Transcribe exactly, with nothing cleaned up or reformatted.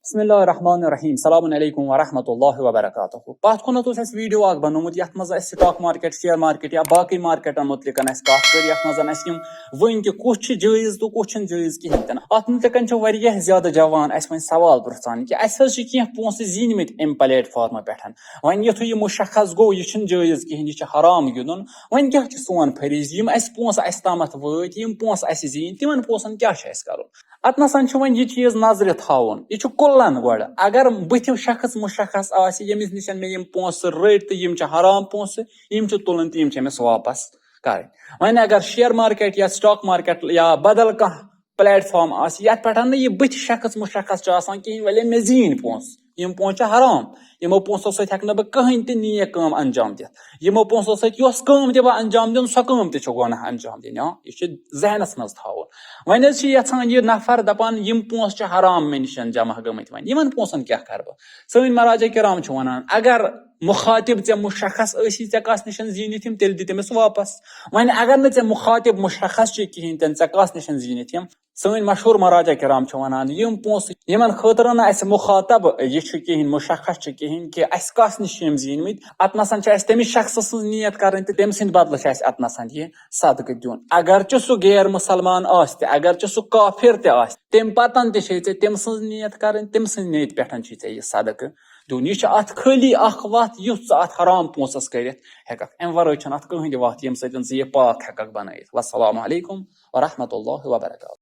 بسم اللہ الرحمن الرحیم، السلام علیکم ورحمۃ اللہ وبرکاتہ۔ پتھ کُنتھ اوس اسہِ ویڈیو اکھ بنومُت، یتھ منٛز اسہِ stock market، share market یا باقی مارکیٹن متعلق اسہِ کتھ کٔر، یتھ منٛز اسہِ یِم وٕنۍ تہِ کُس چھُ جٲیز تہٕ کُس چھُنہٕ جٲیز کِہینۍ تہِ نہٕ۔ اتھ متعلق چھِ واریاہ زیادٕ جوان اسہِ وۄنۍ سوال پرژھان کہِ اسہِ حظ چھِ کینٛہہ پونٛسہٕ زیٖنۍ مٕتۍ امہِ پلیٹ فارمہٕ پٮ۪ٹھ۔ وۄنۍ یُتھُے یہِ مشخص گوٚو، یہِ چھُنہٕ جٲیز کِہینۍ، یہِ چھُ حرام گِنٛدُن، وۄنۍ کیٛاہ چھُ سون فریضہٕ؟ یِم اسہِ پونٛسہٕ اسہِ تامتھ وٲتۍ، یِم پونٛسہٕ اسہِ زیٖنۍ، تِمن پونٛسن کیٛاہ چھُ اسہِ کرُن؟ اتھ نسن چھُ وۄنۍ یہِ چیٖز نظرِ تھاوُن، یہِ چھُ کُلن گۄڈٕ۔ اگر بٕتھِ شخص مشخص آسہِ، ییٚمِس نِش مےٚ یِم پونٛسہٕ رٔٹۍ تہٕ یِم چھِ حرام پونٛسہٕ، یِم چھِ تُلٕنۍ تہٕ یِم چھِ أمِس واپس کرٕنۍ۔ وۄنۍ اگر share market یا stock market یا بدل کانٛہہ پلیٹ فارم آسہِ، یتھ پٮ۪ٹھ نہٕ یہِ بٕتھِ شخص مشخص چھُ آسان کِہینۍ، ولے مےٚ زیٖنۍ پونٛسہٕ، یِم پونٛسہٕ چھِ حرام، یِمو پونٛسو سۭتۍ ہٮ۪کہٕ نہٕ بہٕ کٕہٕنۍ تہِ نیک کٲم انجام دِتھ، یِمو پونٛسو سۭتۍ یۄس کٲم تہِ بہٕ انجام دِمہٕ، سۄ کٲم تہِ چھِ گۄناہ انجام دِنۍ۔ آ، یہِ چھُ ذہنس منٛز تھاوُن۔ وۄنۍ حظ چھِ یژھان یہِ نفر دپان، یِم پونٛسہٕ چھِ حرام مےٚ نِش جمع گٔمٕتۍ، وۄنۍ یِمن پونٛسن کیٛاہ کرٕ بہٕ؟ سٲنۍ مراجع کرام چھِ ونان، اگر مخاطب ژےٚ مشخص ٲسی، ژےٚ کس نِش زیٖنِتھ یِم، تیٚلہِ دِ تٔمِس واپس۔ وۄنۍ اگر نہٕ ژےٚ مخاطب مشخص چھُ کِہینۍ تہِ نہٕ، ژےٚ کس نِش زیٖنِتھ یِم، سٲنۍ مشہوٗر مراجع کرام چھِ ونان، یِم پونٛسہٕ یِمن خٲطرٕ نہٕ اسہِ مخاطب یہِ چھُ کِہینۍ، مشخص چھُ کِہینۍ کہِ اسہِ کس نِش چھِ یِم زیٖنمٕتۍ، اتھ نسن چھِ اسہِ تٔمِس شخصہٕ سٕنٛز نیت کرٕنۍ تہٕ تٔمۍ سٕنٛدِ بدلہٕ چھُ اسہِ اتھ نسن یہِ صدقہٕ دیُن۔ اگرچہِ سُہ غیر مسلمان آسہِ تہِ، اگرچہِ سُہ کافر تہِ آسہِ، تمہِ پتن تہِ چھے ژےٚ تٔمۍ سٕنٛز نیت کرٕنۍ، تٔمۍ سٕنٛدِ نیتہِ پٮ۪ٹھ چھُے ژےٚ یہِ صدقہٕ دیُن۔ یہِ چھُ اتھ خٲلی اکھ وتھ، یُتھ ژٕ اتھ حرام پونٛسس کٔرِتھ ہٮ۪ککھ۔ امہِ ورٲے چھنہٕ اتھ کٕہٕنۍ تہِ وتھ، ییٚمہِ سۭتۍ ژٕ یہِ پاک ہٮ۪ککھ بنٲیِتھ۔ والسلام علیکم ورحمۃ اللہ وبرکاتہ۔